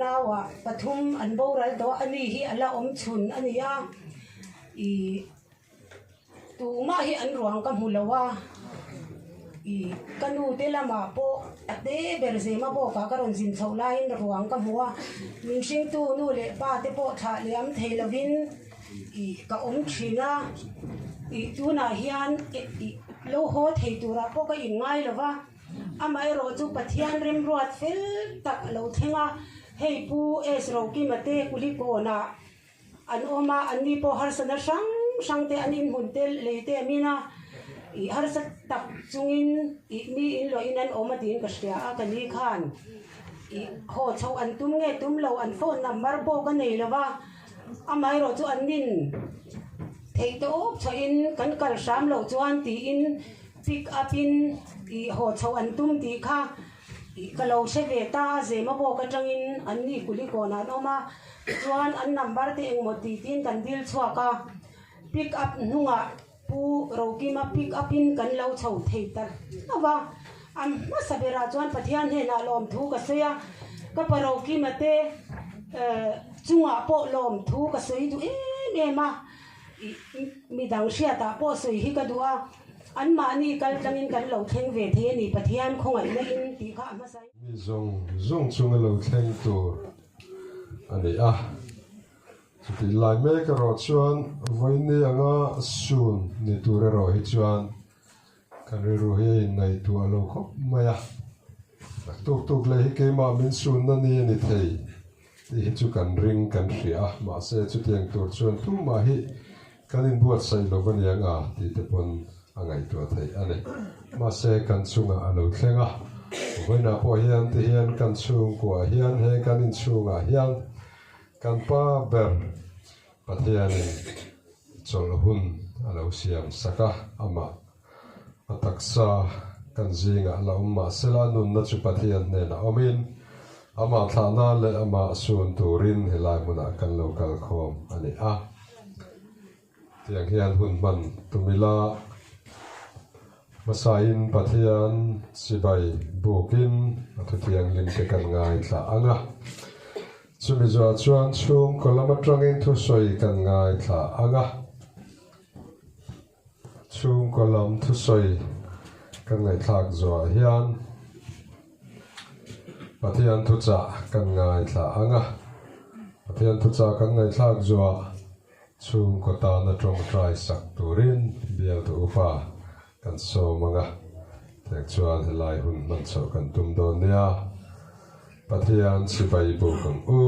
unauah pathum an boral tawh a, ani hi a la awm chhun a ni a, ih tumah hi an ruang ka hmu lo a, ih ka nu te lamah pawh a te ber zema bawkah ka rawn zin chhoh laiin ruang ka hmu a, min hringtu nu leh pa te pawh thlah liam thei lovin ih ka awm thin a, ih tunah hian ih lo haw thei turah pawh ka inngai lo va. Amaherawh chu Pathian remruat fel tak a lo thleng a, hei Pu S. Rokima te Kulikawnah an awm a, anni pawh harsatna hrang hrang te an inhmun te lei te a min a, ih harsa tak chungin ih mi inluahin an awm a tiin ka hria a, ka ni khan ih haw chhoh an tum nge tum lo an phone number pawh ka nei lo va, amaherawh chu an nin theih tawp chhohin kan kal hram loh chuan tiin Pick up in ih haw chhoh an tum tih kha ih ka lo hre ve ta a, Zema bawk atangin an ni Kulikawnah an awm a, chuan an number te engmaw tih tiin kan dil chhuak a, pick up hnungah Pu Rokima pick up in kan lo chho thei ta hlauh a, an hmasa berah chuan Pathian hnenah lawmthu ka sawi a, ka pa Rokima te chungah pawh lawmthu ka sawi duh em em a. Midang hriatah pawh sawi hi ka duh a, anmahni kal tlangin kan lo thleng ve thei a ni, Pathian khawngaihna in tih kha a hmasa. Mi zawng zawng chunga lo thleng tur a ni a, chutih lai mek erawh chuan vawiin anga sun ni tur erawh hi chuan kan rilru hi a inngaihtuah lo khawp mai a, tuk tuk leh hi keimah min sunna ni a ni thei tih hi chu kan ring kan hria a, mahse chutiang tur chuan tumah hi kan inbuatsaih lo va niang a tih te pawn a ngaihtuah theih a ni. Mahse kan chungah a lo thleng a, vawiinah pawh hian ti hian kan chhungkuah hian he kan inchhungah hian kan pa ber Pathianin chawlh hun a lo siam sak a, amah a taksa kan zingah la awm mah sela nunna chu Pathian hnenah awmin amah thlah nan leh amah sun turin helai hmunah kan lo kal khawm a ni a. Tiang hian hun hman tum ila hmasain Pathian chibai bukin a thuthianghlim te kan ngaithla ang a. Chumi zuah chuan chhungkaw lam atangin thusawi kan ngaithla ang a, chhungkaw lam thusawi kan ngaihthlak zuah hian Pathian thuchah kan ngaithla ang a, Pathian thuchah kan ngaihthlak zuah chhungkaw tana tawngtai sak turin bialtu upa Kan sawm ang a, tiang chuan helai hun hman chhoh kan tum dawn nia. Pathian chibai buk ang u.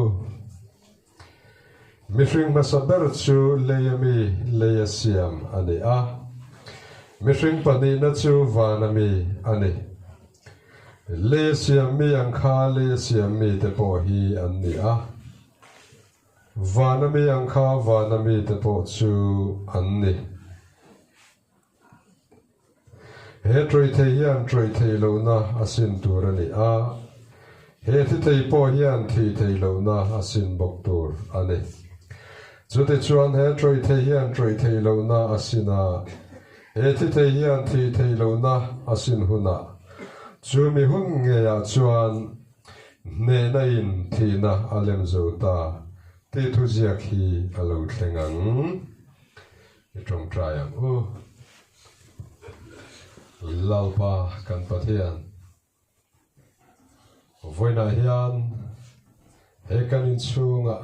Mihring hmasa ber chu lei ami, lei a siam a ni a. Mihring pahnihna chu van ami a ni. Lei a siam mi ang kha lei a siam mi te pawh hi an ni a. Van ami ang kha van ami te pawh chu an ni. He ṭawihthei hian ṭawihthei lohna a sin tur a ni a, he thithei pawh hian thihthei lohna a sin bawk tur a ni. Chutichuan he ṭawihthei hian ṭawihthei lohna a sin a, he thithei hian thihthei lohna a sin hunah, chu mi hun ngeiah chuan hnehna in thihna a lem zo ta tih thuziak hi a lo thleng ang. I tawngtai ang u. Lalpa kan Pathian, vawiinah hian he kan inchhungah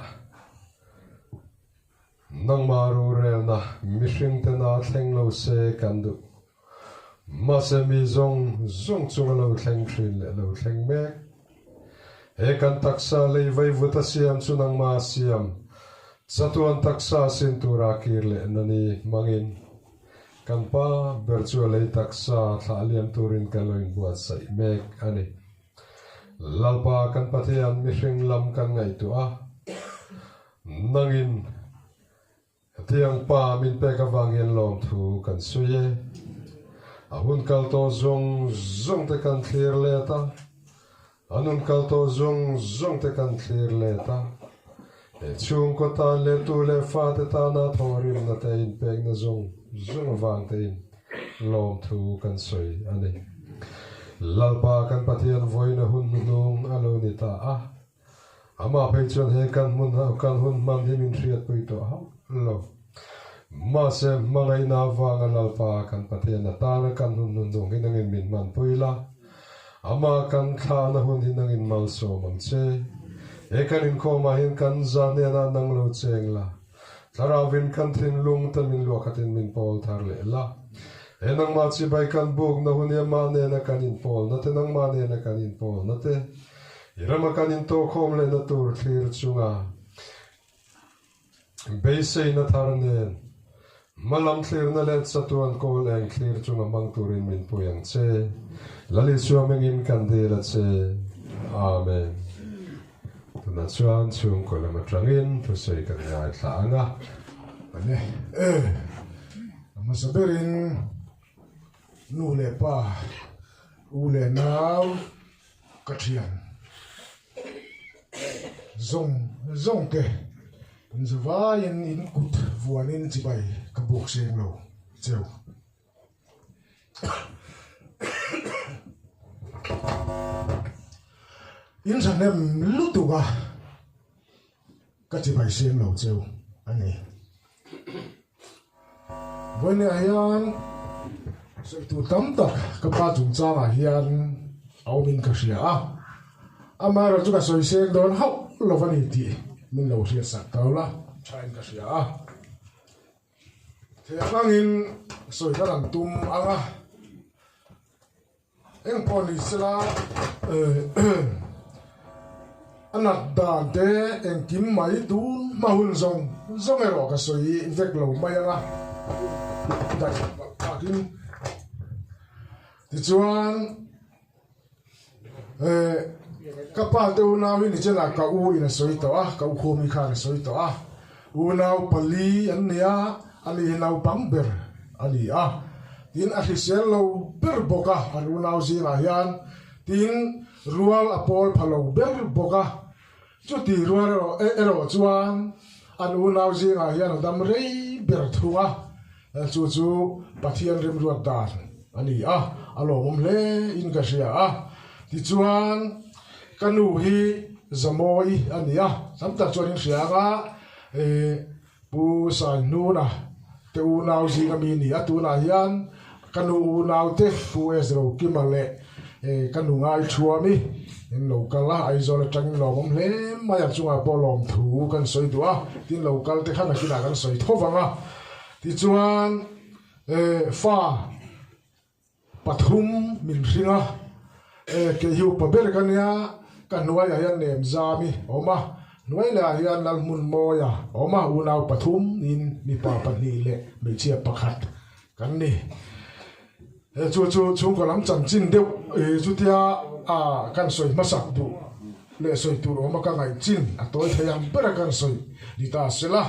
nangmah rorelna mihringte na thleng lo se kan duh. Mahse mi zawng zawng chunga lo thleng thin leh lo thleng mek. He kan taksa lei vaivut a siam chu nangmah a siam chatuan taksa sin tura kir leh na ni hmangin kan pa ber chu a lei taksa thlah liam turin kan lo inbuatsaih mek a ni. Lalpa kan Pathian mihring lam kan ngaihtuah a, nangin Hetiang pa min pek avang hian lawmthu kan sawi e. A hun kal tawh zawng zawng te kan thlir let a, a nun kal tawh zawng zawng te kan thlir let a. He chhungkaw tan leh tu leh fate tana thawhrimna te inpekna zawng zawng avang tein lawmthu kan sawi a ni. Lalpa kan Pathian vawiina hun hnuhnung a lo ni ta a. Amah phei chuan he kan hmun kan hun hman hi min hriatpui tawh hauh lo. Mahse, hmangaihna avanga Lalpa kan Pathian atana kan hun hnuhnung hi nangin min hmanpui la, amah kan thlahna hun hi nangin malsawm ang che. He kan inkhawmah hian kan za hnenah nang lo cheng la, Thlarauvin kan thinlung te min luahkhatin min pawl thar leh la. He nangmah chibai kan bukna hun hi amah nena kan inpawlna te, nangmah nena kan inpawlna te, i rama kan intawhkhawm lehna tur thlir chunga beiseina thar nen hmalam thlirna leh chatuan kawl eng thlir chunga hmang turin min pui ang che. Lal Isua hmingin kan dil a che. Amen. Tunah chuan chhungkaw lam atangin thusawi kan ngaithla ang a. Ane e, a hmasa berin nu leh pa, u leh nau ka thian zawng zawng te inzavaiin in kut vuanin chibai ka buk seng lo cheu. In thahnem lutuk a, ka chibai seng lo cheu a ni. Vawiinah hian sawi tur tam tak ka pa chungchangah hian a awmin ka hria a, amaherawhchu ka sawi seng dawn hauh lo a ni tih min lo hriatsak tau la thain ka hria a. Thehangin sawi kan an tum ang a, eng pawh ni sela a nat dan te engkim mai tun hma hun zawng zawng erawh ka sawi vek lo mai ang a, daih palh thakin tichuan Ka pa te unau hi nichenah ka u in a sawi tawh a, ka u khawmi khan a sawi tawh a. Unau pali an ni a, ani hi naupang ber a ni a. Tin, a hrisel lo ber bawk a, an unau zingah hian. Tin, rual a pawl pha lo ber bawk a. Chuti rual erawh chuan an unau zingah hian a dam rei ber thung a. Chu chu Pathian remruat dan a ni a, a lawmawm hle in ka hria a. Tichuan, ka nu hi Zamawi a ni a, tam tak chuan in hria ang a, Pu Saihnuna te unau zinga mi ni a, tunah hian ka nu unaute Pu S Rokima leh ka nu Ngaithuami in lo kal a, Aizawl atangin lawmawm hle mai a chungah pawh lawmthu kan sawi duh a, tin lo kal te kha nakinah kan sawi tho vang a, tichuan fa Pathum min hring a, e kei hi upa ber ka nia, ka hnuaiah hian nem zam i awm a, hnuai lehah hian Lalhmun Mawia awm a, unau pathum niin mipa pahnih leh hmeichhia pakhat kan ni. E chu chu chhungkaw lam chanchin deuh i chutia a kan sawi hmasak duh leh sawi tur awm a ka ngaih chin a tawi thei ang ber a kan sawi ni ta sela,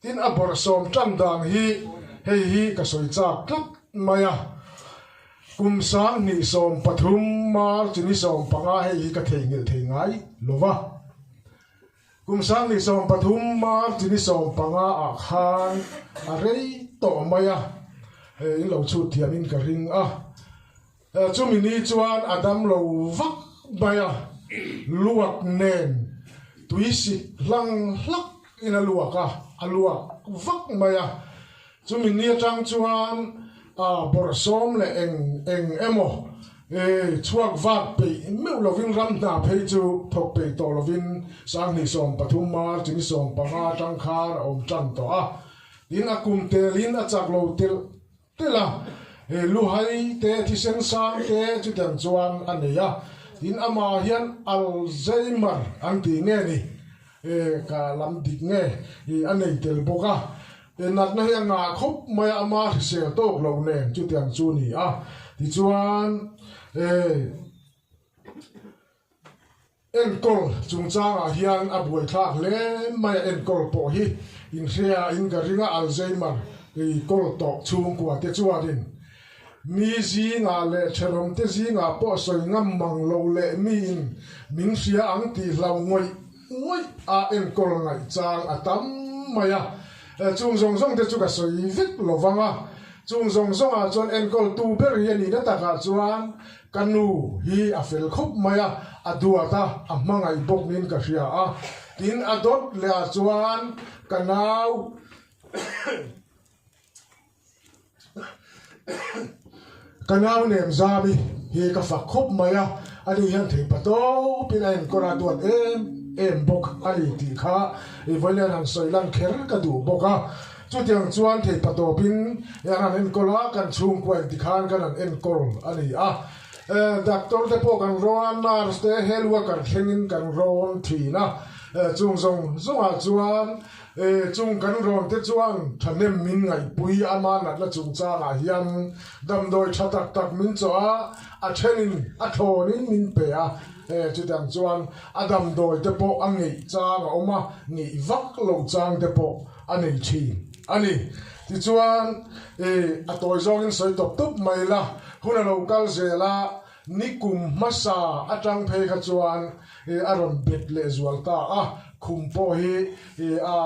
tin a bawrhsawm tan dan hi hei hi ka sawi chak tlat. Mai a, kum 2013 March ni 15 hei hi ka theihnghilh thei ngai lo va. Kum 2013 March ni 15 ah khan a rei tawh mai a, hei in lo chhut thiamin ka ring a. Chumi ni chuan a dam lo vak mai a, luak nen tuisik hlang hlak in a luak a, a luak vak mai a. Chumi ni atang chuan a bawrhsawm leh eng eng emaw chhuak vak peih meuh lovin ram hna phei chu thawk peih tawh lovin 2013 March ni 15 atang khan a awm tan tawh a. Tin, a kum telin a chak lo telh telh a, luhai te, thisen sang te chutiang chuan a nei a. Tin, amah hian Alzheimer an tih nge ni? Ka lam dik nge a nei tel bawk a. He natna hi a ngah khawp mai a, ama hrisel tawk loh nen chutiang chu a ni a. Tichuan, enkawl chungchangah hian a buaithlak hle mai a, enkawl pawh hi inhria in ka ring a, Alzheimer kawl tawh chhungkua te chuanin mi zingah leh thenawmte zingah pawh sawi ngam mang lo leh miin min hria ang tih hlau ngawih ngawih a enkawl ngaih chang a tam mai a, chung zawng zawng te chu ka sawi vek lo vang a, chung zawng zawngah chuan enkawltu ber hi a nihna takah chuan. Ka nu hi a fel khawp mai a, a duat a, a hmangaih bawk niin ka hria a. Tin, a dawt leh ah chuan ka nau Ka nau nem zami hi ka fak khawp mai a, ani hian theipa tawpin a enkawl a duat em em bawk a ni tih kha i vawiin han sawi lan kher ka duh bawk a. Chutiang chuan theipa tawpin an han enkawl a, kan chhungkua in tikhan kan han enkawl a ni a. Doctor te pawh kan rawn a, nurse te health worker thlengin kan rawn thin a, chung zawng zawngah chuan E, chung kan rawn te chuan thahnem min ngaihpui ama natna chungchangah hian damdawi tha tak tak min chawh a, a thenin a thlawnin min pe a. E, chutiang chuan a damdawi te pawh a ngeih chang a awm a, ngeih vak loh chang te pawh a nei thin a ni. Tichuan, e, a tawi zawngin sawi tawp tawp mai la, hun a lo kal zel a, Ni kum hmasa atang phei kha chuan a rawn bet leh zual ta a, khum pawh hi a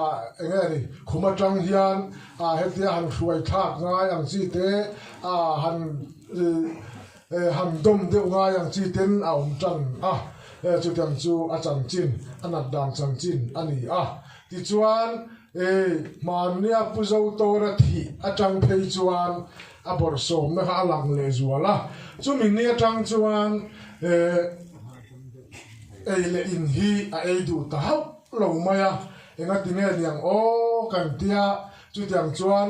eng nge ni, khum atang hian hetia han hruai thlak ngai ang chi te, han han dawm deuh ngai ang chi ten a awm tan a, chutiang chu a chanchin, a nat dan chanchin a ni a. Tichuan, hmannia Pu Zotora thih atang phei chuan A bawrhsawmna kha a lang leh zual a, chumi ni atang chuan ei leh in hi a ei duh ta hauh lo mai a, engati nge niang aw kan tia, chutiang chuan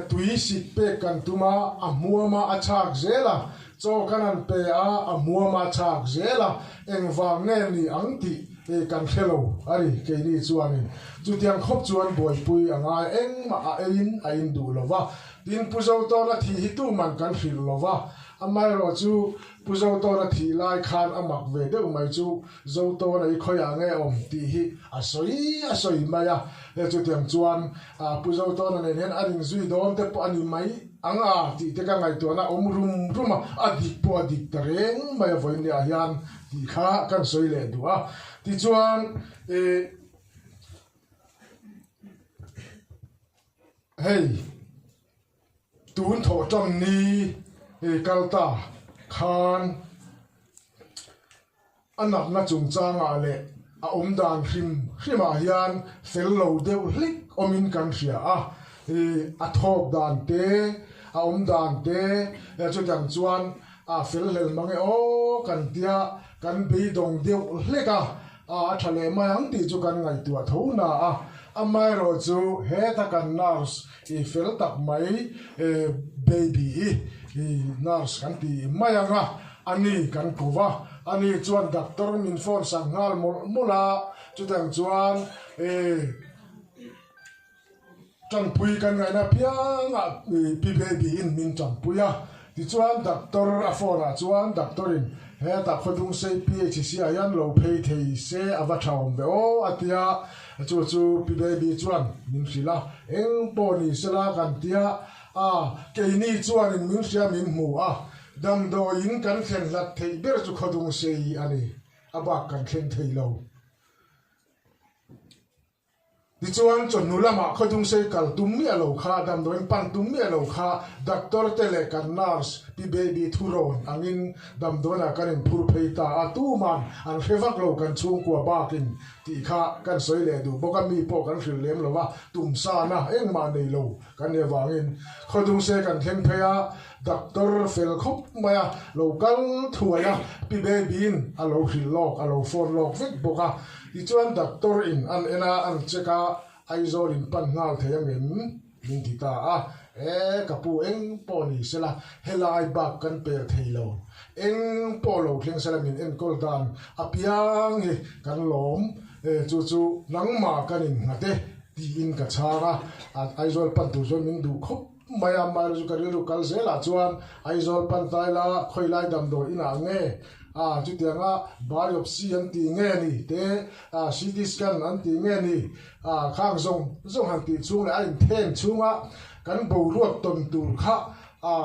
tui sik pek kan tum a, a hmuam a a chhak zel a, chaw kan han pe a, a hmuam a a chhak zel a, engvang nge ni ang tih kan hre lo a ni keini chuanin chutiang khawp chuan buaipui a ngai engmah a eiin a in duh lo va. Tin, Pu Zotawna thih hi tuman kan hrilh lo va, amaherawh chu Pu Zotawna thih lai khan a mak ve deuh mai chu Zotawna i khawiah nge awm tih hi a sawi a sawi mai a, he chutiang chuan Pu Zotawna nen hian a ring zui dawn te pawh a ni mai ang a tih te ka ngaihtuahna a awm rum rum a, a dik pawh a dik ta reng mai a vawiinniah hian tih kha kan sawi leh duh a. Tichuan, ih. Hei, tun thawh tan ni kal ta khan a natna chungchangah leh a awm dan hrim hrimah hian fel lo deuh hlik awmin kan hria a, a thawk dan te, a awm dan te chutiang chuan a fel hlel mang e aw kan tia kan beidawng deuh hlek a. A tha leh mai ang tih chu kan ngaihtuah tho na a, amaherawh chu heta kan nurse i fel tak mai baby i nurse kan ti mai ang a, ani kan ko va, ani chuan doctor min phone sak nghal mawlh mawlh a, chutiang chuan Tanpui kan ngaihna piangah Pi Baby in min tanpui a, tichuan doctor a phone ah chuan doctor in hetah Khawdungsei PHC ah hian lo phei thei se a va tha awm ve aw a tia, chu chu Pi Baby chuan min hrilh a, eng pawh ni sela kan tia a, keini chuanin min hria min hmu a, damdawiin kan thlen hlat theih ber chu Khawdungsei a ni, a bak kan thleng thei lo. Tichuan, chawhnu lamah khawdungsei kal tum miah lo kha, damdawiin pan tum miah lo kha, doctor te leh kan nurse Pi Baby thurawn angin damdawiinah kan inphur phei ta a, tuman an hre vak lo kan chhungkua bakin tih kha kan sawi leh duh bawk a, mi pawh kan hrilh lem lo a, tumsana engmah nei lo kan nih avangin khawdungsei kan thleng phei a, doctor fel khawp mai a, lo kal thuai a, Pi Baby-in a lo hrilh lawk, a lo phone lawk vek bawk a. Tichuan doctor in an en a, an check a, Aizawl in pan nghal thei ang em? Min ti ta a, E ka pu eng pawh ni sela, helai bak kan pel thei lo, eng pawh lo thleng sela min enkawl dan apiang hi kan lawm, e chu chu nangmah kan innghat e tiin ka chhang a, Aizawl pan tur chuan min duh khawp mai a, Mailo chu ka rilru kal zelah chuan Aizawl pan tai la khawilai damdawi inah nge a chutianga biopsy an tih nge ni te CT scan an tih nge ni a khang zawng zawng han tih chhung leh a inthen chhunga kan boruak tawn tur kha a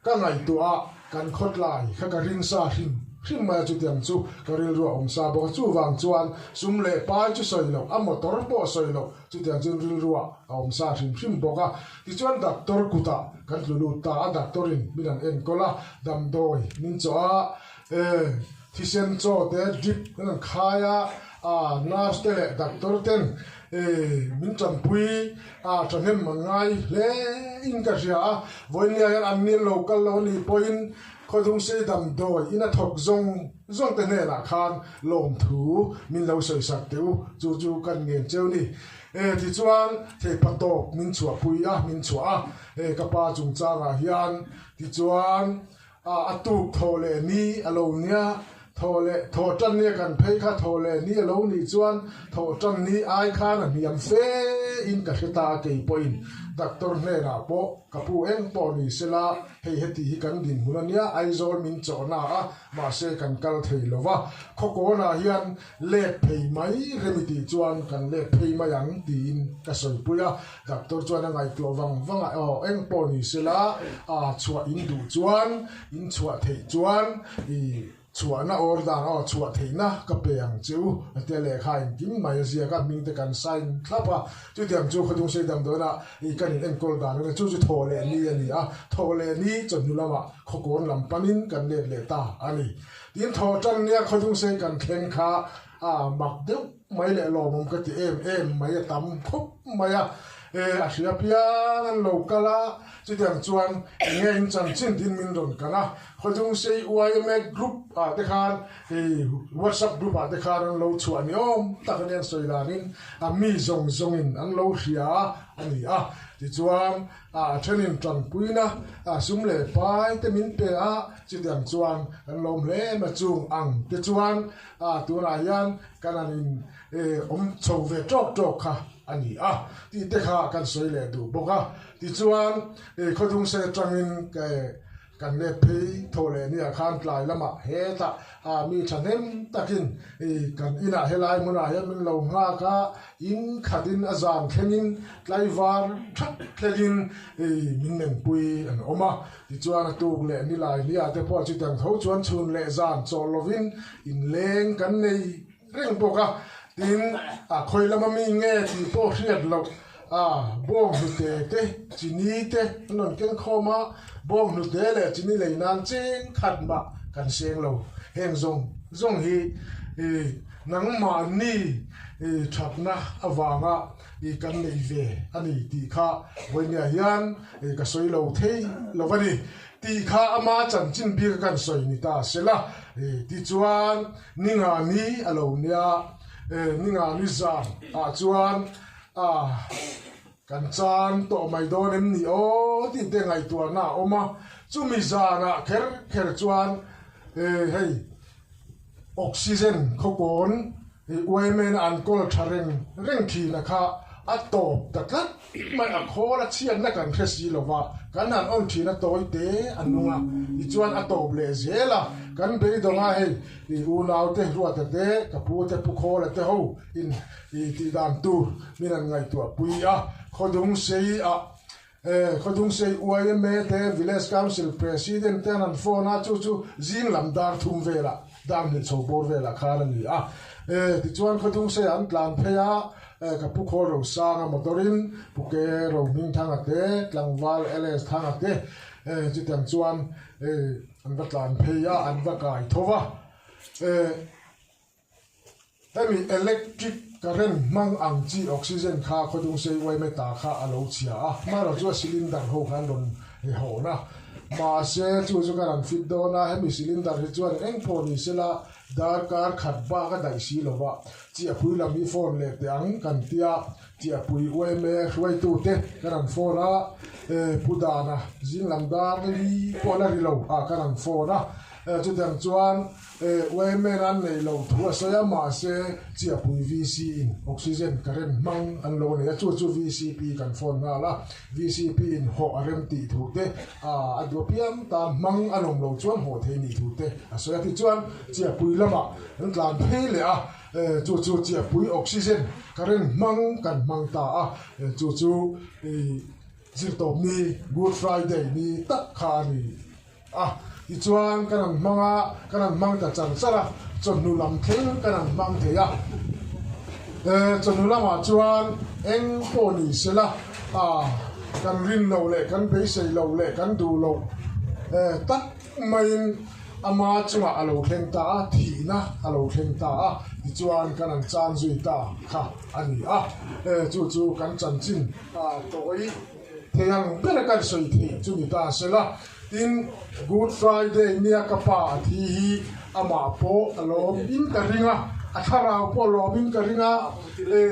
ka ngaihtuah a kan khawtlai kha ka ringsa hrim. hrim mai a, chutiang chu ka rilru a awm sa bawk a, chuvang chuan sum leh pai chu sawi loh, a motor pawh sawi loh, chutiang chuan rilru ah a awm sa hrim hrim bawk a. Tichuan doctor kutah kan tlu lut ta a, doctor in min han enkawl a, damdawi min chawh a, eh thisen chaw te drip kan han khai a, ah nurse te leh doctor ten eh min tanpui a thahnem an ngai hle in ka hria a, vawinia hian an ni lo kal lo a nih pawhin Khawdungsei damdawi in a thawk zawng zawng te hnenah khan lawmthu min lo sawisak teh u, chu chu kan ngen cheu ni. E tichuan theipa tawp min chhuahpui a, min chhuah a, e ka pa chungchangah hian tichuan a a tuk thaw leh ni a lo nia, thaw leh thaw tan nia kan phei kha thaw leh ni a lo nih chuan thaw tan ni ai khan a hniam fe in ka hre ta a keipawhin doctor hnenah pawh ka pu eng pawh ni sela Hei heti hi kan dinhmun a nia, Aizawl min chawhna a, mahse kan kal thei lo va, khawkawnah hian let phei mai remi tih chuan kan let phei mai ang tiin ka sawipui a, doctor chuan a ngaihtuah vang vang a, aw eng pawh ni sela, a chhuah in duh chuan, in chhuah theih chuan i. Chhuahna awr dan aw chhuah theihna ka pe ang che u a tia lehkha engkim mai a ziak a, hming te kan sign thlap a, chutiang chu Khawdungsei damdawiinah i kan in enkawl dan a ni, chu chu thawh leh ni a ni a, thawh leh ni chawhnu lamah khawkawn lam panin kan let leh ta a ni. Tin thawh tan nia Khawdungsei kan thleng kha a mak deuh mai leh lawmawm ka ti em em mai a tam khawp mai a, e a hria piang an lo kal a, chutiang chuan enge in chanchin tin min rawn kan a, Khawdungsei YMA group ah te khan hei WhatsApp group ah te khan an lo chhuah ni awm tak a nia an sawi danin a mi zawng zawngin an lo hria a ni a, tichuan a thenin tanpuina sum leh pai te min pe a, chutiang chuan kan lawm hle em a chung ang te chuan tunah hian kan han in awm chho ve tawk tawk kha a ni a tih te kha kan sawi leh duh bawk a, tichuan Khawdungsei atangin Kan let phei thaw leh nia khan tlai lamah hetah mi thahnem takin kan inah helai hmunah hian min lo nghak a, in khatin a zan thlengin tlaivar that thlengin min nengpui an awm a. Tichuan a tuk leh nilai nia te pawh chutiang tho chuan chhun leh zan chawl lovin inleng kan nei reng bawk a, tin a khawi lama mi nge tih pawh hriat loh a bawng hnute te chini te an rawn keng khawm a, bawng hnute leh chini lei nan cheng khat mah kan seng lo, heng zawng zawng hi ih nangmahni ih thatna avanga ih kan neih ve a ni tih kha vawinia hian ih ka sawi lo thei lo a ni. Tih kha ama chanchin bik a kan sawi ni ta se la, tichuan ni nga ni a lo nia, ni nga ni zan ah chuan a kan chan tawh mai dawn em ni aw tih te ngaihtuahna a awm a, chumi zanah kher kher chuan hei oxygen khawkawn Uaimen an kawl tha reng reng thin a kha a tawp ta tlat mai a khawl a chhiatna kan hre si lo va, kan han on thin a tawi te a nung a, tichuan a tawp leh zel a, kan beidawng a hei i unaute Ruata te ka pu te Pu Khawla te ho in i tih dan tur min han ngaihtuah pui a, khawdung sei ah Khawdungsei YMA te Village Council President te an han phone a, chu chu zing lam dar thum velah, dar hnih chho bawr velah khan a ni a. Tichuan Khawdungsei an tlan phei a, ka pu Khawl Rosanga motor-in Pu Ke Rohmingthanga te, Tlangval LS Thanga te chutiang chuan an va tlan phei a, an va kai tho va. Hemi electric current hmang ang chi oxygen kha khawdungsei uaime ta kha a lo chhia a, hmanraw chu a cylinder ho khan rawn hawn a, mahse chu chu ka rawn fit dawn a, hemi cylinder hi chuan eng pawh ni sela darkar khat bak a daih si lova, chiahpui lam hi phone leh teh ang kan tia, chiahpui uaime hruaitute ka rawn phone a, Pu Dana zing lam dar li pawh la ri lo ah ka rawn phone a, chutiang chuan. Women an neih loh thu a sawi a, mahse Chiapui VC in oxygen current hmang an lo nei a, chu chu VCP kan phone nghal a, VCP in hawh a rem tih thu te, a duh apiang tan hmang an awm lo chuan hawh thei nih thu te a sawi a, tichuan Chiapui lamah an tlan phei leh a, chu chu Chiapui oxygen current hmang kan hmang ta a, chu chu Zirtawpni, Good Friday, ni tak kha a ni. A. Tichuan kan han hmang a, kan han hmang ta char char a, chawhnu lam thleng kan han hmang thei a. Chawhnu lamah chuan eng pawh ni sela kan rin loh leh kan beisei loh leh kan duh loh tak maiin ama chungah a lo thleng ta a, thihna a lo thleng ta a, tichuan kan han chan zui ta kha a ni a. Chu chu kan chanchin tawi thei ang ber kan sawi theih chu ni ta sela. Tin, Good Friday nia ka pa a thi hi amah pawh a lawm in ka ring a, a thlarau pawh a lawm in ka ring a,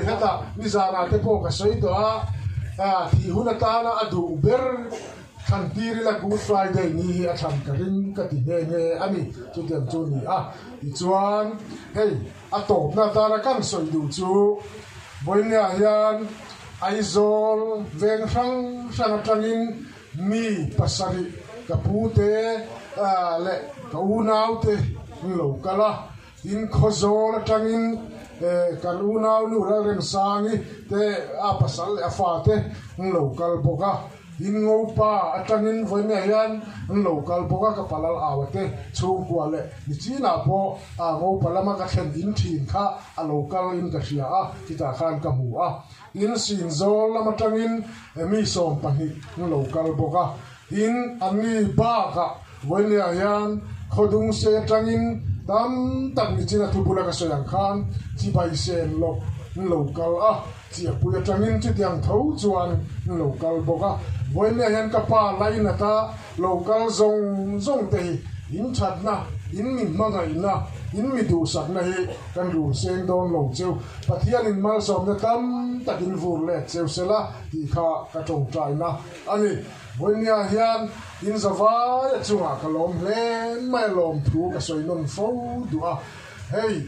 hetah nizanah te pawh ka sawi tawh a, thih hun atana a duh ber Thlan tir ila Good Friday ni hi a thlan ka ring ka ti nghe nghe a ni, chutiang chu ni a. Tichuan, hei a tawpna atana kan sawi duh chu Vawinia hian Aizawl veng hrang hrang atangin mi pasarih ka pute leh ka unaute an lo kal a, tin Khawzawl atangin kan unau nu Lalremsangi te a pasal leh a fate an lo kal bawk a. In ngopa atangin vawiin hian an lo kal bawk a, ka palal au a te chhungkua leh ni chinah pawh a ngopa lama ka thlen in thin kha a lo kal in ka hria a, chutah khan ka hmu a. In sin zawl lam atangin mi 20 an lo kal bawk a, tin anni bakah vawiin hian khawdung se atangin tam tak ni china thubula ka sawi ang khan chibai sen lawk an lo kal a. Chiahpui atangin chutiang tho chuan an lo kal bawk a, vawiinah hian ka pa lainata lo kal zawng zawng te hi in thatna, in mi hmangaihna, in mi duhsakna hi kan rul seng dawn lo cheu. Pathianin malsawmna tam takin vur let cheu sela tih kha ka tawngtaina a ni. Vawiinah hian in zavaia chungah ka lawm hle mai a lawmthu ka sawi nawn fo duh a. Hei,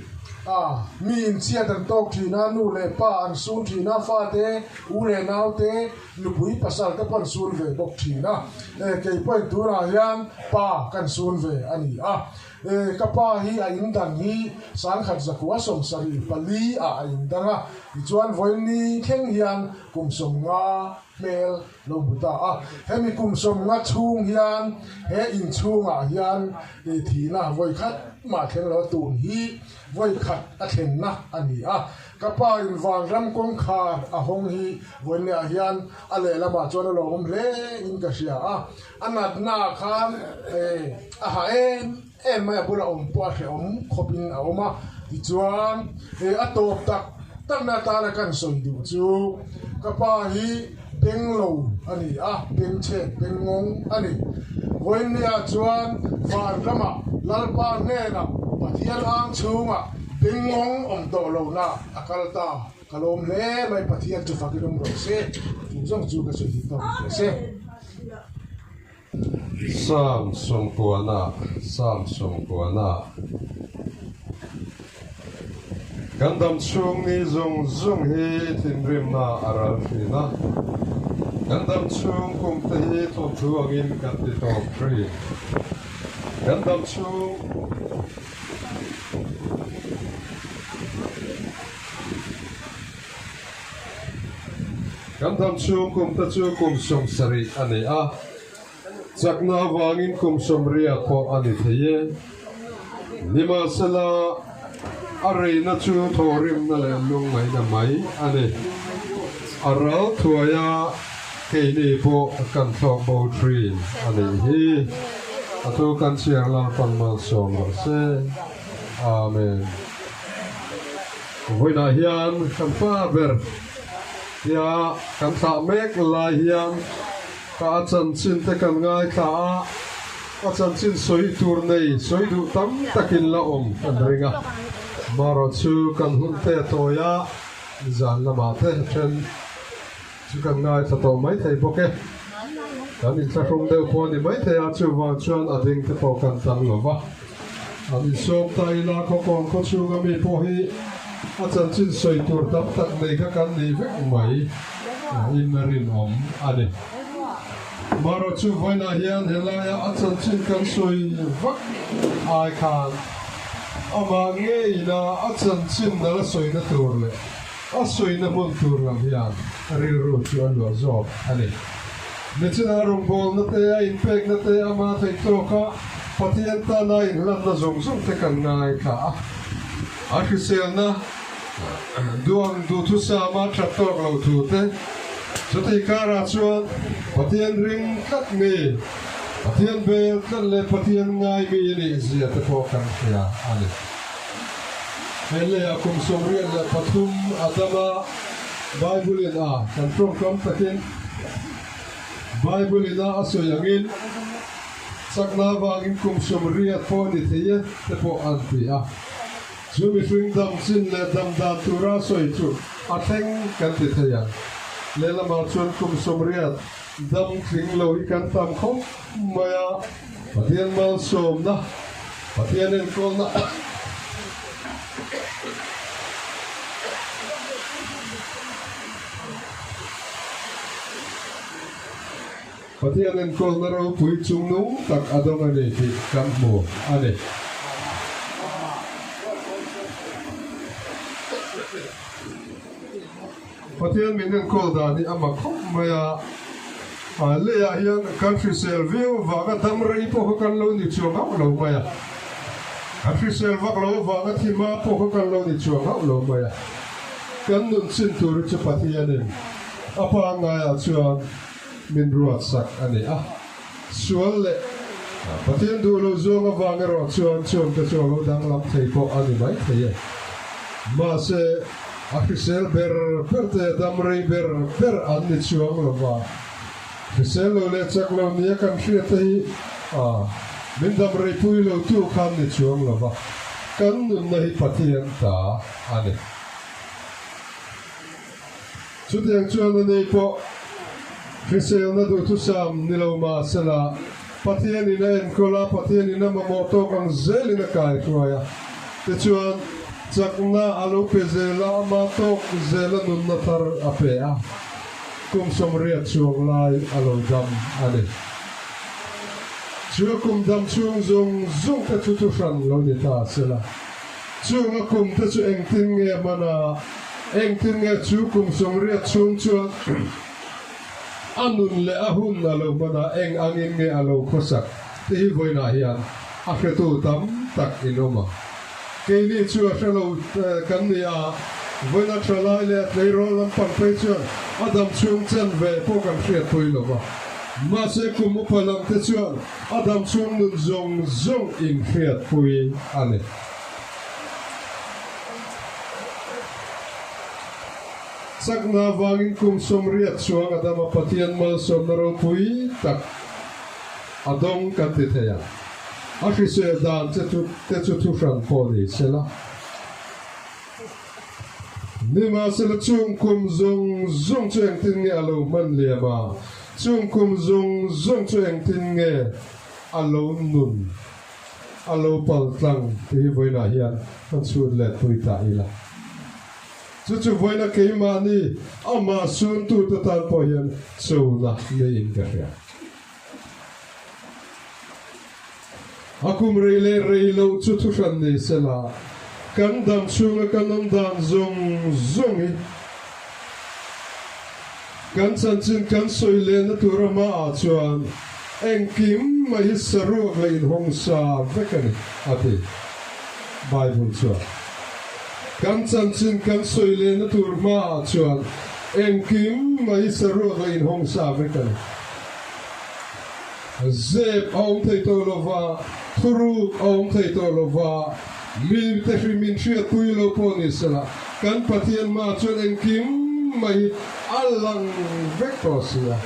a, mi inchhiat an tawk thin a, nu leh pa an sun thin a, fate, u leh naute, nupui pasal te pawh an sun ve bawk thin a. E, kei pawhin tunah hian pa kan sun ve a ni a. E, ka pa hi a indan hi sangkhat zakua 74 ah a indang a, tichuan vawiin thleng hian kum 50 hmel lo hmu ta a. Hemi kum 50 chhung hian he inchhungah hian thihna vawi khat mah thleng lo a, tun hi vawi khat a thlenna a ni a. Ka pa in vanram kawngkhar a hawng hi vawiinah hian a lehlamah chuan a lawmawm hle in ka hria a. A natna ah khan a ha em em mai a bula awm pawh a hrehawm khawpin a awm a. Tichuan a tawp tak takna atana kan sawi duh chu ka pa hi beng lo a ni a, beng chhet beng ngawng a ni. Vawiinniah chuan van ramah Lalpa hnenah Pathian ang chhungah beng ngawng awm tawh lohna a kal ta. Ka lawm hle mai Pathian chu fakin awm rawh se, chu zawng chu ka sawi thei tawk teh se. Psalm 90 Psalm 90 Kan dam chhung ni zawng zawng hi thinrimna a ral thin a, kan dam chhung kum te hi thawnthu angin kan ti tawp thin. Kan dam chhung. Kan dam chhung kum te chu kum 70 a ni a, chakna avangin kum 80 pawh a ni thei e. Nimahsela, a reina chu thawhrimna leh lungngaihna mai a ni. A ral thuai a, keini pawh kan thlawk bo thin a nih hi. A thu kan chhiar Lalpan malsawm rawh se. Amen. Vawiinah hian kan pa ber tia kan thlah mek lai hian ka a chanchin te kan ngaithla a, a chanchin sawi tur nei sawi duh tam takin la awm kan ring a. Marawh chu kan hun te a tawi a, nizan lamah te then chu kan ngaithla tawh maithei bawk e. Kan inthlahrung deuh pawh a ni maithei a, chuvang chuan a ding te pawh kan tam lo va. An insawm ta ila khawkawn khaw chhunga mi pawh hi a chanchin sawi tur tam tak nei kha kan nih vek mai in a rinawm a ni. Marawh chu vawiinah hian helaia a chanchin kan sawi vak ai khan amah ngeina a chanchin nala sawina tur leh a sawina hmun tur lam hian rilru chu a luah zawk a ni. Nichina rawngbawlna te, a inpekna te ama theih tawk a. Pathian tana inhlanna zawng zawng te kan ngaithla a, a hriselna duang duhthusama that tawk lo thu te, chutih karah chuan Pathian ring tlat mi, Pathian bel tlat leh Pathian ngai mi a nih zia te pawh kan hria a ni. He leiah kum 73 a dam a, Bible-in a kan tawngkam takin Bible-in a a sawi angin chakna avangin kum 80 pawh ni thei e te pawh an ti a. Chu mihring dam chin leh dam dan tura sawi chu a thleng kan ti thei ang. Lehlamah chuan kum 80 dam tling lo hi kan tam khawp mai a, Pathian malsawmna, Pathian enkawlna, Pathian enkawlna ropui chungnung tak a dawng a ni tih kan hmu a ni. Pathian min enkawl dan hi a mak khawp mai a, leiah hian kan hrisel viau avanga dam rei pawh kha kan lo ni chuang hauh lo mai a, kan hrisel vak lo avanga thi hma pawh kha kan lo ni chuang hauh lo mai a. Kan nun chin tur hi chu Pathianin a pangngaiah chuan min ruatsak a ni a, sual leh Pathian duh lo zawng avang erawh chuan chungte chu a lo danglam thei pawh a ni mai thei e. Mahse, a hrisel ber ber te dam rei ber ber an ni chuang lo va, hrisel lo leh chak lo nia kan hriat te hi min dam rei pui lo tu khan ni chuang lo va, kan nunna hi Pathian ta a ni. Chutiang chuan a nei pawh hriselna duhthusam ni lo mah sela, Pathianin a enkawl a, Pathianin a mamawh tawk ang zelin a kaihruai a. Tichuan, chakna a lo pe zel a, ama tawk zela nunna thar a pe a, kum 80 chuang lai a lo dam a ni. Chu a kum dam chhung zawng zawng te chu thuhran lo ni ta sela. Chung a kum te chu engtin nge man a, engtin nge chu kum 80 chhung chuan a nun leh a hun a lo hman a, eng angin nge a lo khawsak te hi vawiinah hian a hretu tam tak in awm a. Keini chu a hre lo kan ni a, vawiina tha lai leh a tleirawl lampang phei chuan a dam chhung chen ve pawh kan hriatpui lo va. Mahse kum upa lam te chuan A dam chhung nun zawng zawng in hriatpui a ni. Chakna avangin kum 80 chuang a dam a, Pathian malsawmna ropui tak a dawng kan ti thei a. A hrisel dan che chu te chu thuhran pawh ni sela. Nimahsela chung kum zawng zawng chu engtin nge a lo hman liam a? Chung kum zawng zawng chu engtin nge a lo nun, a lo pal tlang tih hi vawiinah hian kan chhut let pui ta ila. Chu chu vawiina keimahni amah suntute tan pawh hian chona neiin ka hria. A kum rei leh rei loh chu thuhran ni sela, kan dam chhunga kan awm dan zawng zawng hi kan chanchin kan sawi lehna tur a hmaah chuan engkim mai hi saruak leh inhawng sa vek a ni, a ti. Bible chuan kan chanchin kan sawi lehna tur hmaah chuan engkim mai hi saruak leh inhawng sa vek a ni. Zep a awm thei tawh lo va, thuruk a awm thei tawh lo va, mite hrim in hriatpui lo pawh ni sela, kan Pathian hmaah chuan engkim mai hi a lang vek tawh si a.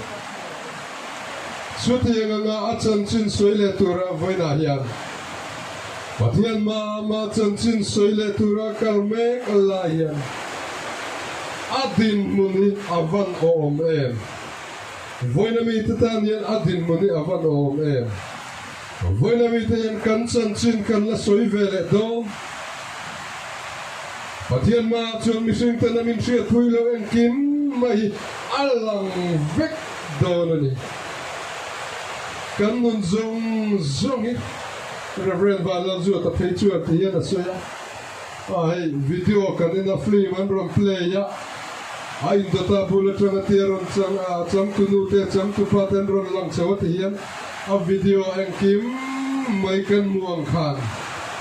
Chutiang anga a chanchin sawi leh tura vawiinah hian Pathian hmaah ama chanchin sawi leh tura kal mek lai hian a dinhmun hi a van awm em? Vawiina mite tan hian a dinhmun hi a va nawm em? Vawiina mite hian kan chanchin kan la sawi ve leh dawn. Pathian hmaah chuan mihring ten a min hriatpui lo engkim mai hi a lang vek dawn a ni. Kan nun zawng zawng hi Rev. Vanlalzuata phei chuan ti hian a sawi a. A hei video kan en a film an rawn play a, a indawta bul atanga te a rawn chang a, a changtu nu te a changtu pa te an rawn lang chho a ti hian a video engkim mai kan hmuh ang khan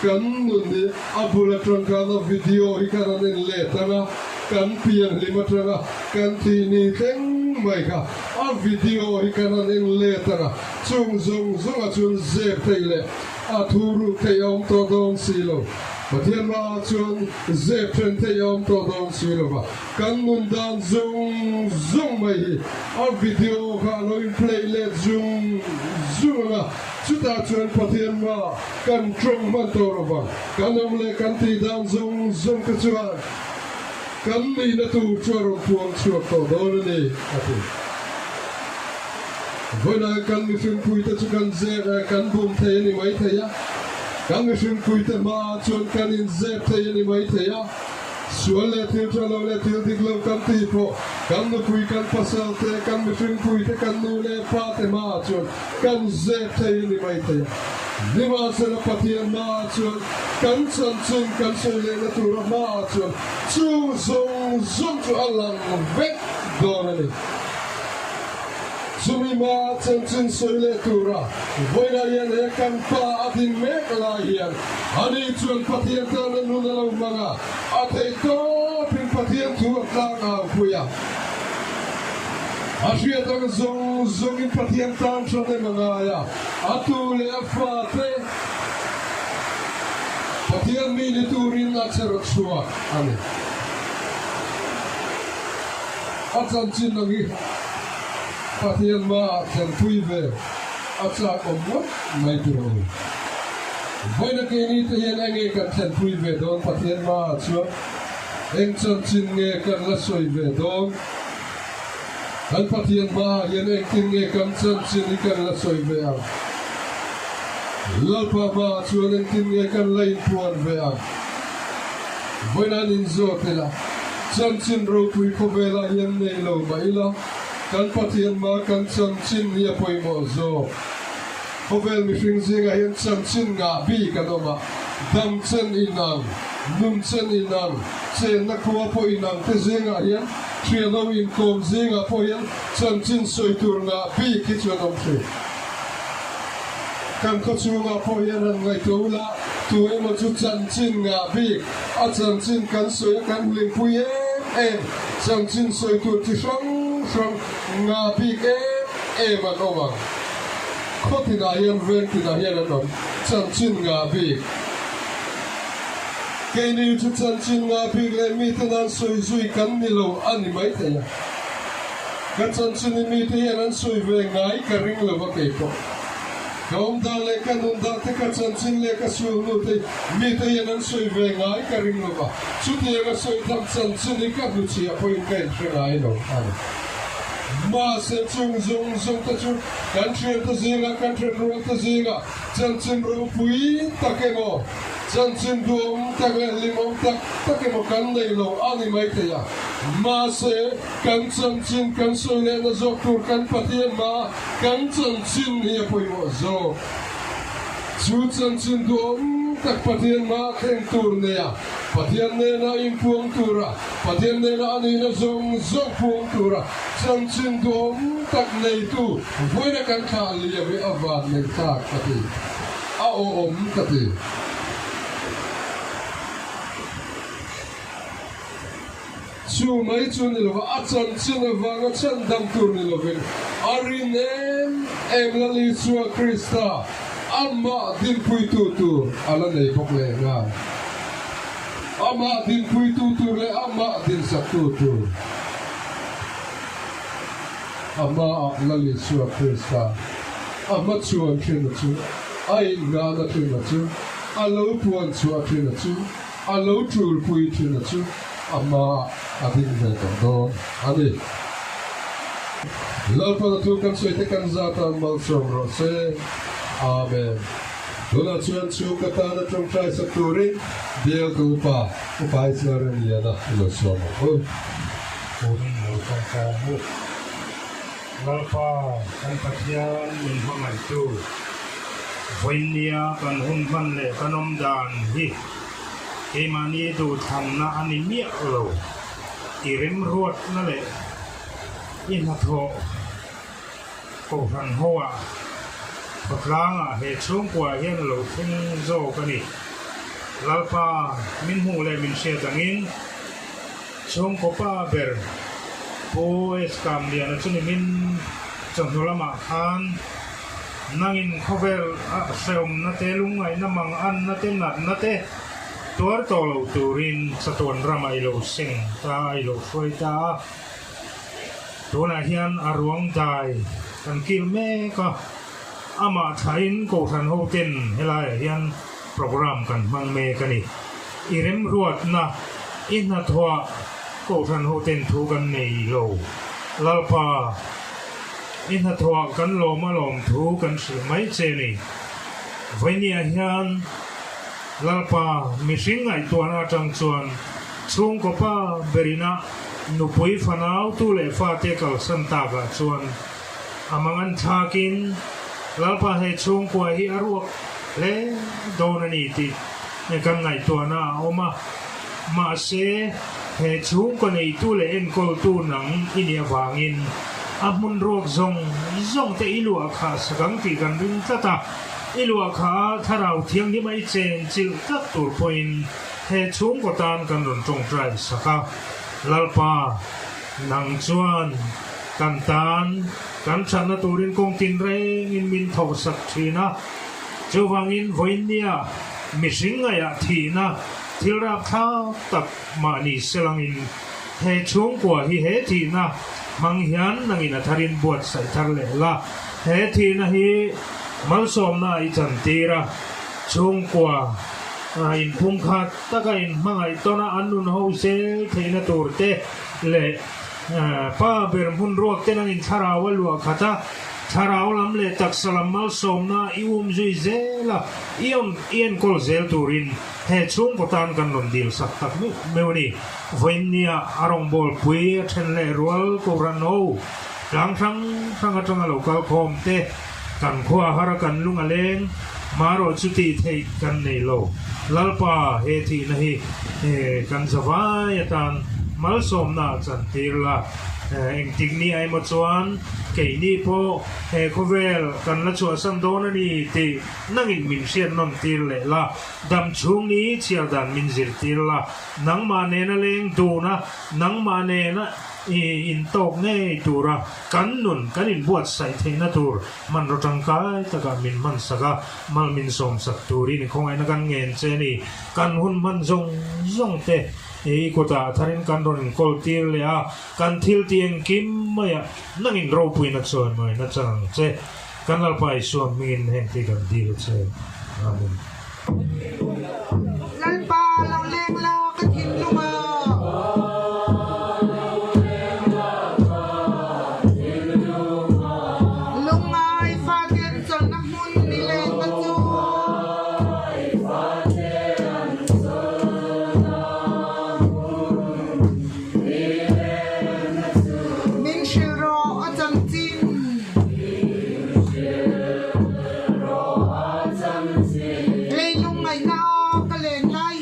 kan nun hi a bul atang khan a video hi kan han en let ang a, kan pianhlim atanga kan thih ni thleng mai kha a video hi kan han en let ang a, chung zawng zawngah chuan zep thei leh a thu ruk thei a awm tawh dawn si lo. Pathian hmaah chuan zep then thei a awm tawh dawn si lo va. Kan nun dan zung zung mai hi a video kha a lo in play let zung zung ang a, chutah chuan Pathian hma kan tawng hman tawh lo vang. Kan awm leh kan tih dan zung zung te chuan kan nihna tur chu a rawn puang chhuak tawh dawn a ni, a ti. Vawiinah kan mihringpuite chu kan zep eh kan bum thei a ni maithei a, kan mihringpuite hmaah chuan kan inzep thei a ni maithei a, Sual leh thil tha lo leh thil dik lo kan tih pawh kan nupui, kan pasal te, kan mihringpui te, kan nu leh pa te hmaah chuan kan zep thei a ni mai thei a. Nimahsela Pathian hmaah chuan kan chanchin kan sawi lehna tura hmaah chuan chung zawng zawng chu a lang vek dawn a ni. Chumi hmaah chanchin sawi leh tura vawiinah hian he kan pa a din mek lai hian Ani chuan Pathian tana nun a lo hmang a, a theih tawpin Pathian thu a tlang au pui a. A hriat ang zawng zawngin Pathian tan hran em a ngai a, a tu leh a fate Pathian mi ni turin a che rawt chhuak a ni. A chanchin ang hi Pathian hmaah thlenpui ve a chak awm ngawt mai tur a ni. Vawiina keini te hian enge kan thlenpui ve dawn Pathian hmaah chuan eng chanchin nge kan la sawi ve dawn? Kan Pathian hmaah hian engtin nge kan chanchin hi kan la sawi ve ang? Lalpa hmaah chuan engtin nge kan la inpuan ve ang? Vawiina an inzawt ila, chanchin ropui khawvelah hian nei lo mah ila, kan Pathian hmaa kan chanchin hi a pawimawh zawk. Khawvel mihring zingah hian chanchin ngah bik an awm a, dam chen inang, nun chen inang, chenna khua pawh inang te zingah hian thianho inkawm zingah pawh hian chanchin sawi tur ngah bik hi chu an awm thin. Kan khaw chhungah pawh hian han ngaihtuah ula, tu emaw chu chanchin ngah bik, a chanchin kan sawi a kan hlimpui em em, chanchin sawi tur chi hrang hrang ngah bik em em an awm ang. Khaw tinah hian veng tinah hian an awm chanchin ngah bik. Keini chu chanchin ngah bik leh mite nan sawi zui kan ni lo a ni maithei a. Ka chanchin hi mite hian an sawi ve ngai ka ring lo va kei pawh. Ka awm dan leh ka nun dan te ka chanchin leh ka sulhnu te mite hian an sawi ve ngai ka ring lo va. Chutianga sawi tham chanchin hi ka hnuchhiah pawhin ka inhre ngai lo a ni. Mahse chung zawng zawng te chu kan thiante zingah, kan thenrualte zingah chanchin ropui tak emaw, chanchin duhawm tak leh hlimawm tak tak emaw kan nei lo a ni maithei a. Mahse kan chanchin kan sawi lehna zawk tur kan Pathian hmaa kan chanchin hi a pawimawh zawk. Chu chanchin duhawm tak Pathian hmaa thleng tur neia Pathian nena inpuang tura, Pathian nena a nihna zawng zawng puang tura chanchin duhawm tak neitu vawiina kan thlah liam hi a van nei thlak ka ti, a awhawm ka ti. Chu mai chu ni lova, a chanchin avanga chhandam tur ni lovin a rin em em Lal Isua Krista amah dinpuitu tur a la nei bawk leh nghal. Amah dinpuitu tur leh amah dinsaktu tur Amaah Lal Isua Krista a hmachhuan thin a chu, a innghahna thin a chu, a lo puan chhuah thin a chu, A lo tulpui thin a chu a hmaah a ding ve tawh dawn a ni. Lalpana thu kan sawi te kan zat a malsawm rawh se. Amen. Tunah chuan chhungkaw tana tawngtai sak turin bialtu upa Upa Israel Liana i lo sawm ang u. Turin lo tawngtai ang u. Lalpa kan Pathian min hmangaihtu, vawinia kan hun hman leh kan awm dan hi keimahni duhthlanna a ni miah lo. I remruatna leh i hnathawh kohhran hoah Khawtlangah he chhungkua hian a lo thleng zawk a ni. Lalpa min hmuh leh min hriat angin chhungkaw pa ber Pu Eskamliana chu nimin chawhnu lamah khan nangin khawvel a hrehawmna te, lungngaihna manganna te, natna te tuar tawh lo turin chatuan ramah i lo seng ta a, i lo hruai ta a. Tunah hian a ruang dai kan kil mek a, amah thlain Kohhran hoten helaiah hian program kan hmang mek a ni. I remruatna, i hnathawhah Kohhran hoten thu kan nei lo. Lalpa, i hnathawhah kan lawm a lawm thu kan hrilh mai che ni. Vawinia hian Lalpa mihring ngaihtuahna atang chuan chhungkaw pa berina Nupui fanau tu leh fate kalsan takah chuan a mangan thlakin Lalpa he chhungkua hi a ruak hle dawn a ni tih kan ngaihtuahna a awm a. Mahse, he chhungkaw neitu leh enkawltu nang i nih avangin a hmun ruak zawng zawng te i luah khah sak ang tih kan ring tlat a, i luah khah a thlarau thianghlim a i chen chilh tlat tur pawhin he chhungkaw tan kan rawn tawngtai sak a. Lalpa, nang chuan kan tan kan thatna turin kawng tinrengin min thawhsak thin a. Chuvangin vawiinnia mihring ngaihah thihna thil rapthlak tak mahni selangin he chhungkua hi he thihna hmang hian nangin a tharin buatsaih thar leh la. He thihna hi malsawmna i chantir a, chhungkua inpumkhat Taka in hmangaih tawna an nun ho zel theihna tur te leh pa ber hmun ruak ten an inthlarau a luah khat a, thlarau lam leh taksa lam malsawmna i um zui zel a, i awm i enkawl zel turin he chhungkaw tan kan rawn dil sak tak meuh meuh a ni. Vawiinnia a rawngbawlpui a then leh rual Kohhran ho tlang hrang hrang atanga lo kal khawm te kan khua har a kan lung a leng, marawh chu tih theih kan nei lo. Lalpa he thihna hi kan zavai atan malsawmna a chantir la, engtik ni a emaw chuan keini pawh he khawvel kan la chhuahsan dawn a ni tih nangin min hriat nawn tir leh la, dam chhung ni chhiar dan min zirtir la, nangmah nena leng dun a, nangmah nena intawk ngei tura kan nun kan inbuatsaih theihna tur hmanraw tangkai takah min hmansak a, mal min sawmsak turin i khawngaihna kan ngen che a ni. Kan hun hman zawng zawng te i kutah tharin kan rawn inkawl tir leh a, kan thil tih engkim maiah nangin ropuina chuan mawina chang ang che. Kan Lalpa Isua hmingin heng te kan dil che. Amen. Lalpa lo leng la ka thinlung a. Lungngai fate an chawlhna hmun ni lenna chu. Min hrilh rawh a chanchin. Leilung ngaihna a ka len laiin.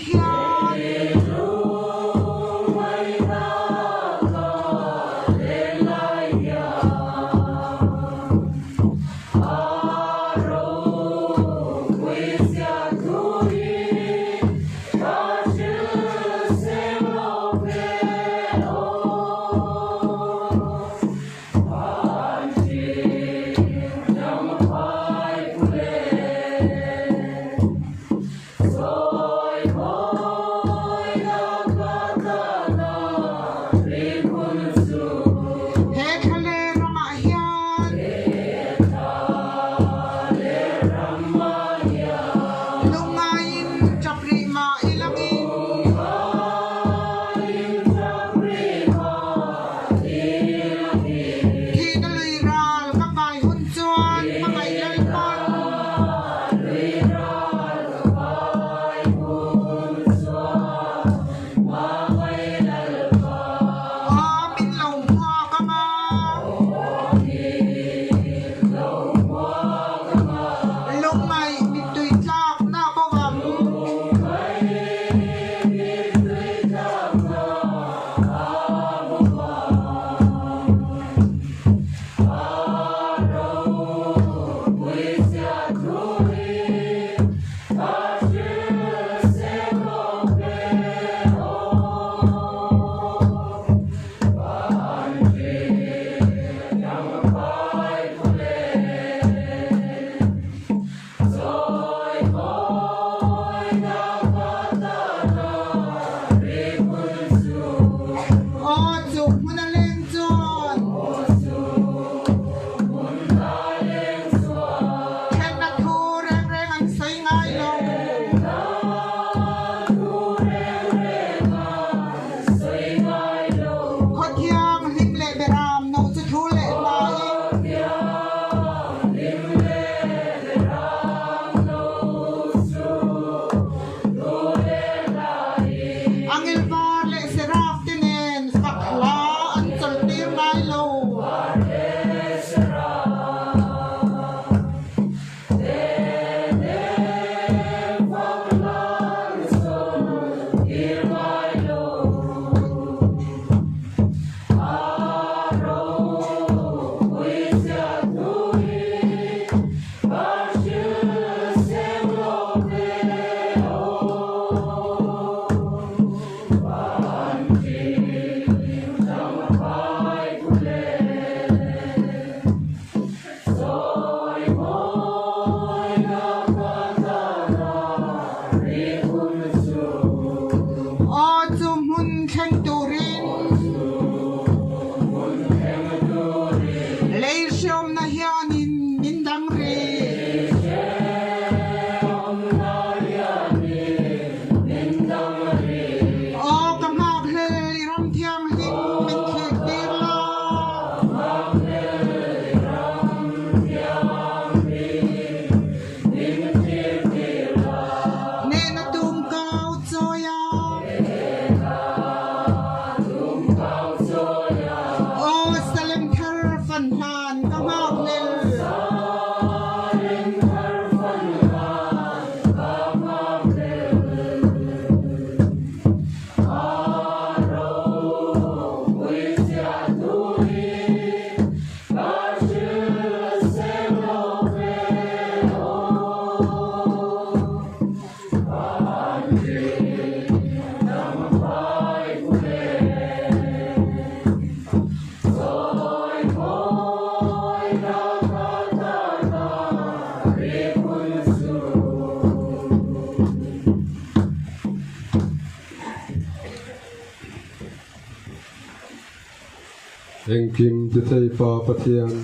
Engkim tithei Pa Pathian,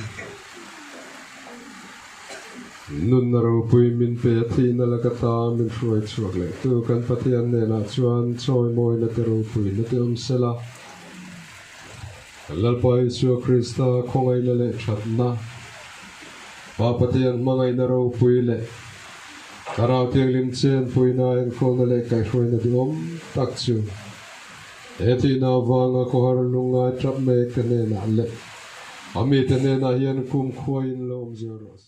nunna ropui min pe a thihna laka ta min hruai chhuak leh tu kan Pathian hnenah chuan chawimawina te ropuina te awm sela. Kan Lalpa Isua Krista khawngaihna leh thatna, Pa Pathian hmangaihna ropui leh Thlarau Thianghlim chenpuina enkawlna leh kaihhruaina duhawm tak chu He thihna avanga khawhar lungngai tap mek te hnenah leh a mite hnenah hian kumkhuaiin lo awm zel rawh se.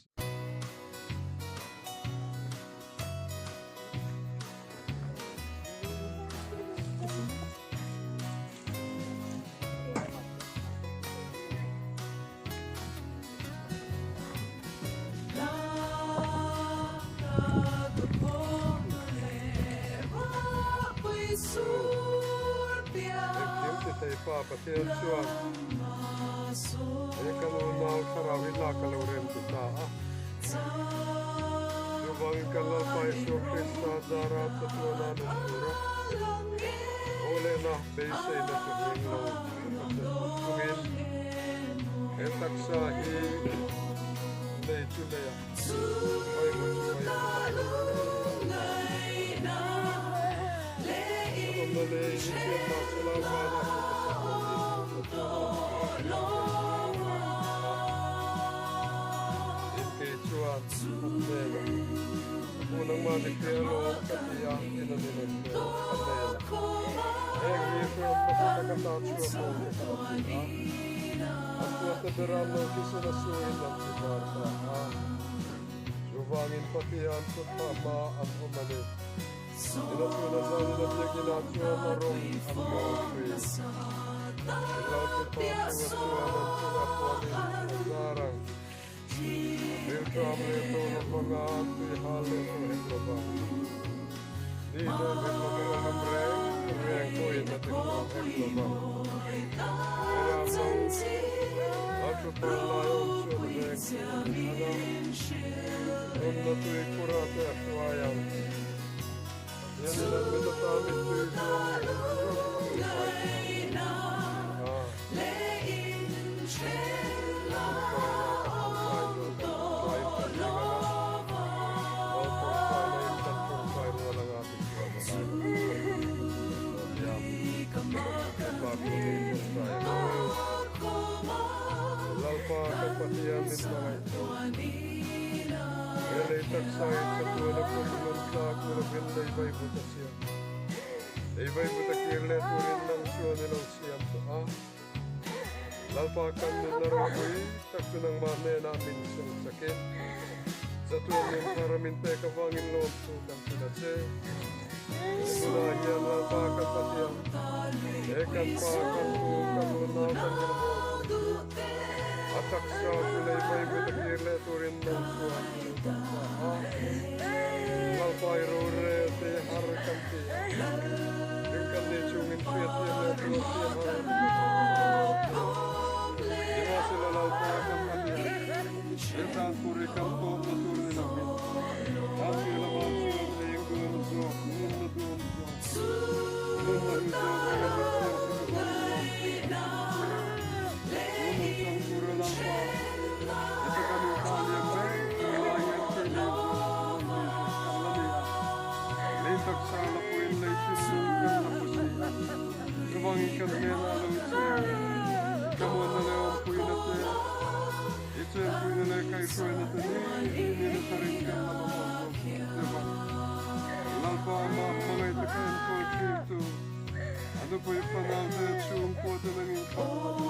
Engkim ti thei Pa Pathian chuan he kan unau thlarau hi lak a lo rem ti ta a. Chuvangin kan Lalpa Isua Krista zara chatuana nun tura haw lehna beiseina chu hming lo ka hmu chungin he taksa hi lei chu leiah vaihmu chu vaihmu Kan awmna lei hi chhiat mah sela vanah hmuh ka chak lo tih ka Tin kei chuan an hnenah, Ka pu nangmah ni hria lawm ka ti a, tin a ni rawn hmel a hnenah. Heng hi hriat hmasa tak ata chhuak ho te kha an ti a. An puante beram lo thisen a suin an ti var ta a. Chuvangin Pathian kutphah hma an awm a ni. Ina chhuna zanin a biakinah chuan a rawng an mawl thin. Ilo thupa chunga chuan an chungah puanin a zar ang. An rilṭam leh tawh lo vanga an tui hal leh tawh hek lo vang. Ni dawn hek lo vanga lum reng reng pawhin a ti hmuam hek lo vang. Heram lo a thupa lai awm chuan veng tur a ni a. Nunna tui khurah te a hruai ang. Pathianin an mit ata mittui zawng zawng a hmuh fai tawh ang. Hun karana ka tawngtai zawh kan tawngtaiin kan ring ang a, lo tawngtaina in kan tawngtai rual anga ti chuan a lai lo nia. Lalpa thu ni tawngtai ang u. Lalpa kan Pathian min hmangaih tho. He lei taksa in chatuan a kum hlawm tlak ni lovin lei vaivut a siam. Lei vaivut a kir leh turin nang chuan i lo siam tawh a. Lalpa kan nunna ropui tak chu nangmah hnenah min sung chakin chatuan nun thar min pek avangin lawmthu kan hrilh a che. He hmunah hian Lalpa kan Pathian, he kan pa, kan pu, kan unau, kan rilrual pui hi a taksa chu lei vaivut a kir leh turin nang chuan i lo dah ta a. Lalpa i rorel te har kan ti a, ring kan nih chungin hriatthiam leh tuarthiam har kan ti a. Nimahsela Lalpa kan Pathian, riltan tur i kan tawpna tur ni lovin, Thlantir lamah chuan eng duam zawk, nunna duam zawk, nunna hlu zawk ringa min siam sak avangin lawmthu kan hrilh a che. Chu nungchang tura Lalpa, heta kan upa lian ber tur lai hian keini zawng an rawn ni ve kan la ni a. Lei taksa la pawhin lei thinlung kan la pu si a, chuvangin kan hnenah lo cheng, thlamuanna leh awmpuina te, I chenpuina leh kaihhruaina te ni tin in tharin kan la mamawh zawk deuh a. Lalpa amah hmangaih taka enkawl thintu, a nupui fanau te chhungkua te nangin khat la ni.